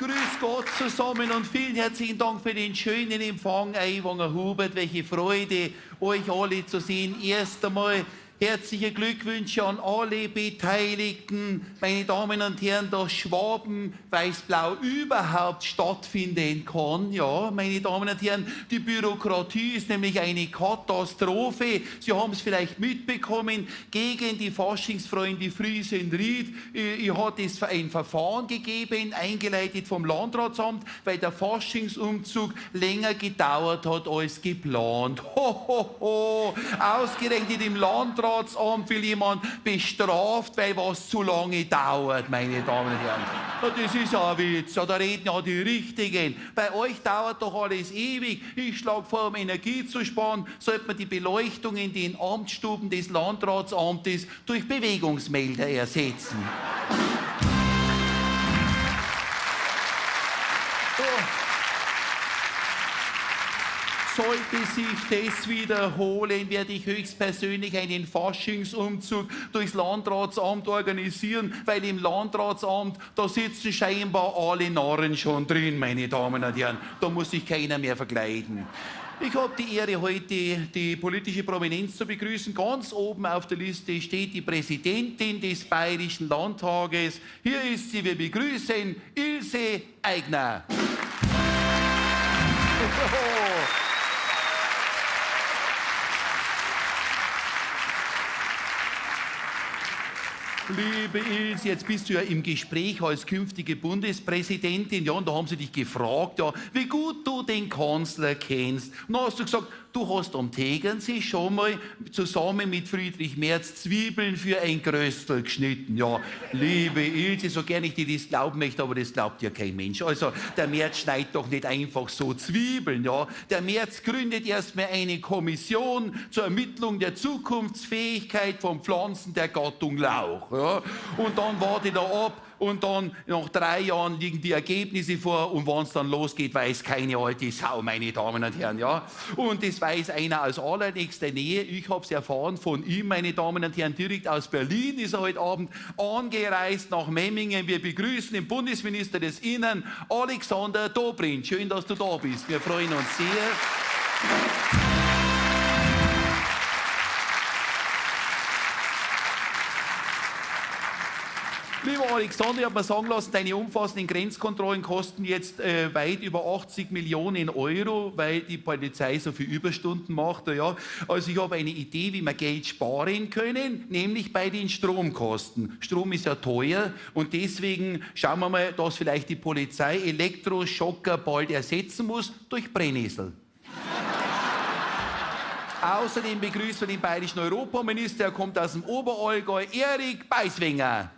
Grüß Gott zusammen und vielen herzlichen Dank für den schönen Empfang, Aiwanger Hubert. Welche Freude, euch alle zu sehen. Erst einmal herzliche Glückwünsche an alle Beteiligten, meine Damen und Herren, dass Schwaben Weiß-Blau überhaupt stattfinden kann. Ja, meine Damen und Herren, die Bürokratie ist nämlich eine Katastrophe. Sie haben es vielleicht mitbekommen, gegen die Faschingsfreunde Friesenried hat es ein Verfahren gegeben, eingeleitet vom Landratsamt, weil der Faschingsumzug länger gedauert hat als geplant. Ho, ho, ho! Ausgerechnet im Landratsamt will jemand bestraft, weil was zu lange dauert, meine Damen und Herren. Na, das ist ja ein Witz, ja, da reden ja die Richtigen. Bei euch dauert doch alles ewig. Ich schlage vor, um Energie zu sparen, sollte man die Beleuchtung in den Amtsstuben des Landratsamtes durch Bewegungsmelder ersetzen. So. Sollte sich das wiederholen, werde ich höchstpersönlich einen Faschingsumzug durchs Landratsamt organisieren, weil im Landratsamt, da sitzen scheinbar alle Narren schon drin, meine Damen und Herren. Da muss sich keiner mehr verkleiden. Ich habe die Ehre, heute die politische Prominenz zu begrüßen. Ganz oben auf der Liste steht die Präsidentin des Bayerischen Landtages. Hier ist sie, wir begrüßen Ilse Aigner. Liebe Ilse, jetzt bist du ja im Gespräch als künftige Bundespräsidentin, ja, und da haben sie dich gefragt, ja, wie gut du den Kanzler kennst. Und dann hast du gesagt, du hast am Tegernsee schon mal zusammen mit Friedrich Merz Zwiebeln für ein Gröstl geschnitten. Ja, liebe Ilse, so gern ich dir das glauben möchte, aber das glaubt ja kein Mensch. Also, der Merz schneidet doch nicht einfach so Zwiebeln, ja. Der Merz gründet erstmal eine Kommission zur Ermittlung der Zukunftsfähigkeit von Pflanzen der Gattung Lauch, ja. Und dann wartet er ab und dann nach 3 Jahren liegen die Ergebnisse vor und wann's dann losgeht, weiß keine alte Sau, meine Damen und Herren, ja. Und das weiß einer aus allernächster Nähe. Ich hab's erfahren von ihm, meine Damen und Herren, direkt aus Berlin ist er heute Abend angereist nach Memmingen. Wir begrüßen den Bundesminister des Innern, Alexander Dobrindt. Schön, dass du da bist. Wir freuen uns sehr. Lieber Alexander, ich hab mir sagen lassen, deine umfassenden Grenzkontrollen kosten jetzt weit über 80 Millionen Euro, weil die Polizei so viel Überstunden macht. Ja. Also ich habe eine Idee, wie wir Geld sparen können, nämlich bei den Stromkosten. Strom ist ja teuer und deswegen schauen wir mal, dass vielleicht die Polizei Elektroschocker bald ersetzen muss durch Brennnessel. Außerdem begrüßen wir den bayerischen Europaminister, er kommt aus dem Oberallgäu, Erik Beißwenger.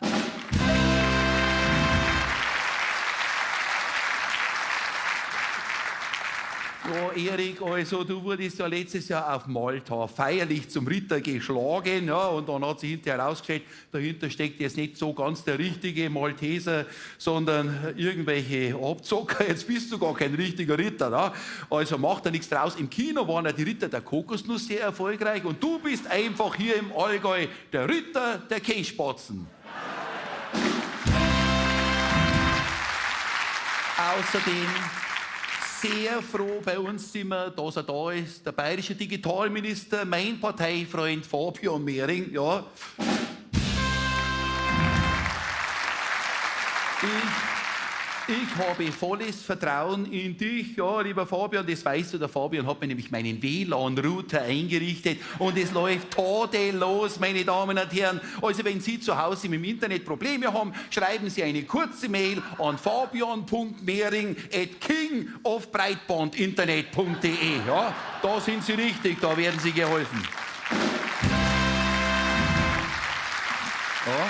Ja, Erik, also du wurdest ja letztes Jahr auf Malta feierlich zum Ritter geschlagen, ja, und dann hat sich hinterher herausgestellt, dahinter steckt jetzt nicht so ganz der richtige Malteser, sondern irgendwelche Abzocker. Jetzt bist du gar kein richtiger Ritter, ne? Also macht da nichts draus. Im Kino waren ja die Ritter der Kokosnuss sehr erfolgreich und du bist einfach hier im Allgäu der Ritter der Kässpatzen. Außerdem sehr froh bei uns sind wir, dass er da ist, der bayerische Digitalminister, mein Parteifreund Fabian Mehring. Ja. Ich habe volles Vertrauen in dich, ja, lieber Fabian, das weißt du, der Fabian hat mir nämlich meinen WLAN-Router eingerichtet und es läuft tadellos, meine Damen und Herren. Also wenn Sie zu Hause mit dem Internet Probleme haben, schreiben Sie eine kurze Mail an fabian punkt mehring at king of breitbandinternet punkt de. Ja, da sind Sie richtig, da werden Sie geholfen. Ja.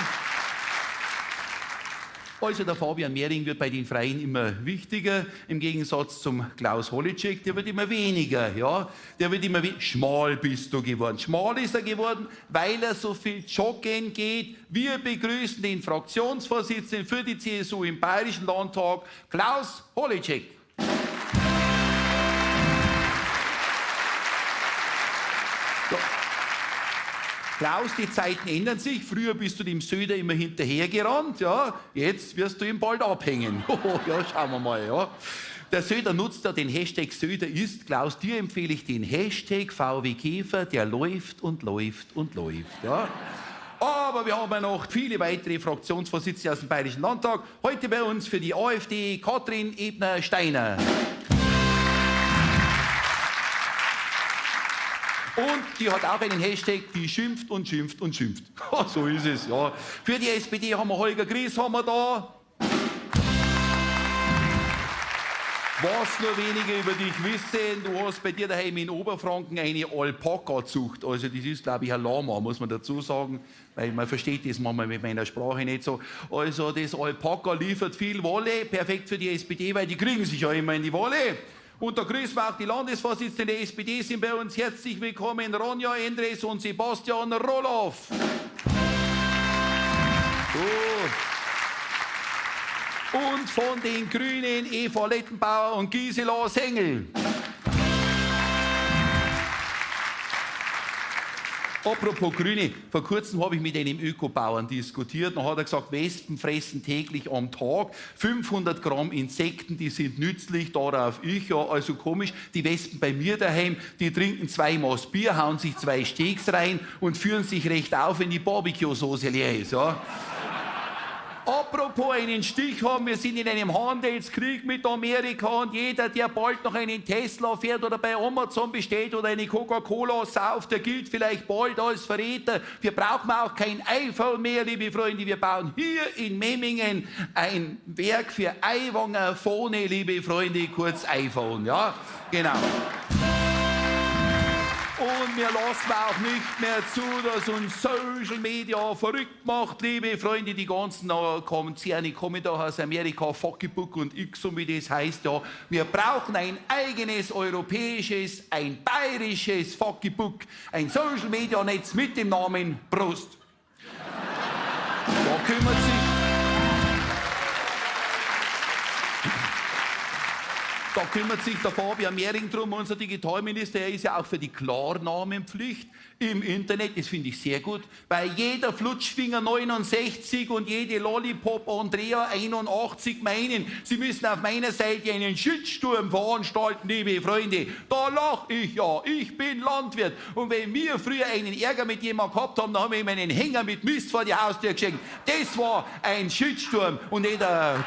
Also der Fabian Mehring wird bei den Freien immer wichtiger, im Gegensatz zum Klaus Holicek, der wird immer weniger, ja. Der wird immer schmal bist du geworden. Schmal ist er geworden, weil er so viel joggen geht. Wir begrüßen den Fraktionsvorsitzenden für die CSU im Bayerischen Landtag, Klaus Holicek. Ja. Klaus, die Zeiten ändern sich. Früher bist du dem Söder immer hinterhergerannt, ja. Jetzt wirst du ihm bald abhängen. Ja, schauen wir mal, ja. Der Söder nutzt ja den Hashtag Söder ist. Klaus, dir empfehle ich den Hashtag VW Käfer, der läuft und läuft und läuft, ja. Aber wir haben ja noch viele weitere Fraktionsvorsitzende aus dem Bayerischen Landtag. Heute bei uns für die AfD Katrin Ebner-Steiner. Und die hat auch einen Hashtag, die schimpft und schimpft und schimpft. So ist es, ja. Für die SPD haben wir Holger Gries haben wir da. Was nur wenige über dich wissen, du hast bei dir daheim in Oberfranken eine Alpaka-Zucht. Also das ist, glaube ich, ein Lama, muss man dazu sagen, weil man versteht das manchmal mit meiner Sprache nicht so. Also das Alpaka liefert viel Wolle, perfekt für die SPD, weil die kriegen sich ja immer in die Wolle. Und da grüßen wir auch die Landesvorsitzenden der SPD, sind bei uns. Herzlich willkommen Ronja Endres und Sebastian Roloff. Oh. Und von den Grünen Eva Lettenbauer und Gisela Sengel. Apropos Grüne, vor kurzem habe ich mit einem Ökobauern diskutiert. Dann hat er gesagt, Wespen fressen täglich am Tag 500 Gramm Insekten, die sind nützlich, darauf ich, ja, also komisch, die Wespen bei mir daheim, die trinken 2 Maß Bier, hauen sich 2 Steaks rein und führen sich recht auf, wenn die Barbecue-Soße leer ist, ja. Apropos einen Stich haben, wir sind in einem Handelskrieg mit Amerika und jeder, der bald noch einen Tesla fährt oder bei Amazon bestellt oder eine Coca-Cola sauft, der gilt vielleicht bald als Verräter. Wir brauchen auch kein iPhone mehr, liebe Freunde. Wir bauen hier in Memmingen ein Werk für Aiwanger Phone, liebe Freunde, kurz iPhone, ja, genau. Und wir lassen auch nicht mehr zu, dass uns Social Media verrückt macht, liebe Freunde. Die ganzen Konzerne kommen da aus Amerika, Fuckbook und X und wie das heißt. Ja, wir brauchen ein eigenes europäisches, ein bayerisches Fuckbook, ein Social Media Netz mit dem Namen Brust. Da kümmert sich. Da kümmert sich der Fabian Mehring drum, unser Digitalminister. Er ist ja auch für die Klarnamenpflicht im Internet. Das finde ich sehr gut, weil jeder Flutschfinger 69 und jede Lollipop Andrea 81 meinen, sie müssen auf meiner Seite einen Shitsturm veranstalten, liebe Freunde. Da lach ich ja, ich bin Landwirt. Und wenn wir früher einen Ärger mit jemandem gehabt haben, dann haben wir ihm einen Hänger mit Mist vor die Haustür geschenkt. Das war ein Shitsturm und nicht ein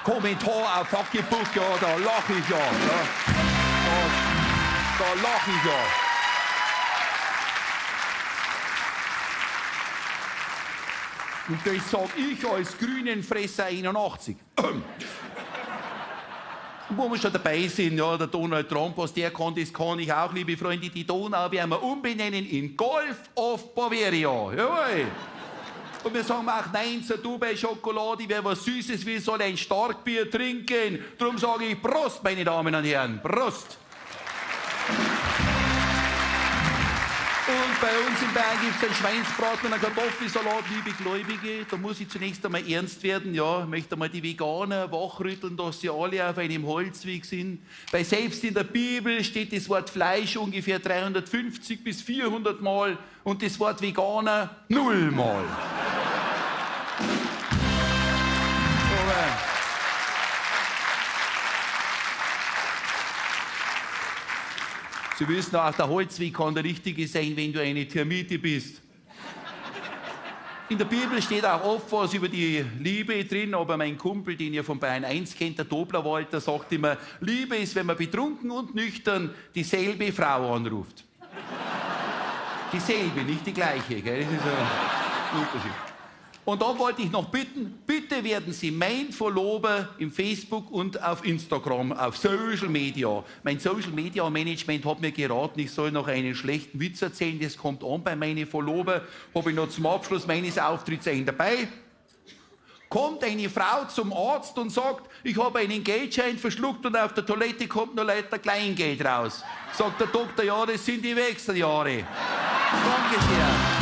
Kommentar auf Fuckbook, ja, da lach ich ja. Ja. Da lach ich ja. Und das sag ich als Grünenfresser 81. Wo wir schon dabei sind, ja, der Donald Trump, was der kann, das kann ich auch, liebe Freunde. Die Donau werden wir umbenennen in Golf of Bavaria. Jawohl. Und wir sagen auch Nein zur Dubai-Schokolade. Wer was Süßes will, soll ein Starkbier trinken. Drum sage ich Prost, meine Damen und Herren. Prost! Und bei uns in Bayern gibt's einen Schweinsbraten und einen Kartoffelsalat, liebe Gläubige. Da muss ich zunächst einmal ernst werden. Ja, ich möchte einmal die Veganer wachrütteln, dass sie alle auf einem Holzweg sind. Weil selbst in der Bibel steht das Wort Fleisch ungefähr 350 bis 400 Mal und das Wort Veganer 0 Mal. Sie wissen auch, der Holzweg kann der richtige sein, wenn du eine Termite bist. In der Bibel steht auch oft was über die Liebe drin, aber mein Kumpel, den ihr von Bayern 1 kennt, der Dobler Walter, sagt immer, Liebe ist, wenn man betrunken und nüchtern dieselbe Frau anruft. Dieselbe, nicht die gleiche, gell? Das ist ein Unterschied. Und da wollte ich noch bitten, bitte werden Sie mein Verlober im Facebook und auf Instagram, auf Social Media. Mein Social Media Management hat mir geraten, ich soll noch einen schlechten Witz erzählen, das kommt an bei meinen Verlober. Habe ich noch zum Abschluss meines Auftritts einen dabei. Kommt eine Frau zum Arzt und sagt, ich habe einen Geldschein verschluckt und auf der Toilette kommt nur leider Kleingeld raus. Sagt der Doktor, ja, das sind die Wechseljahre. Danke sehr.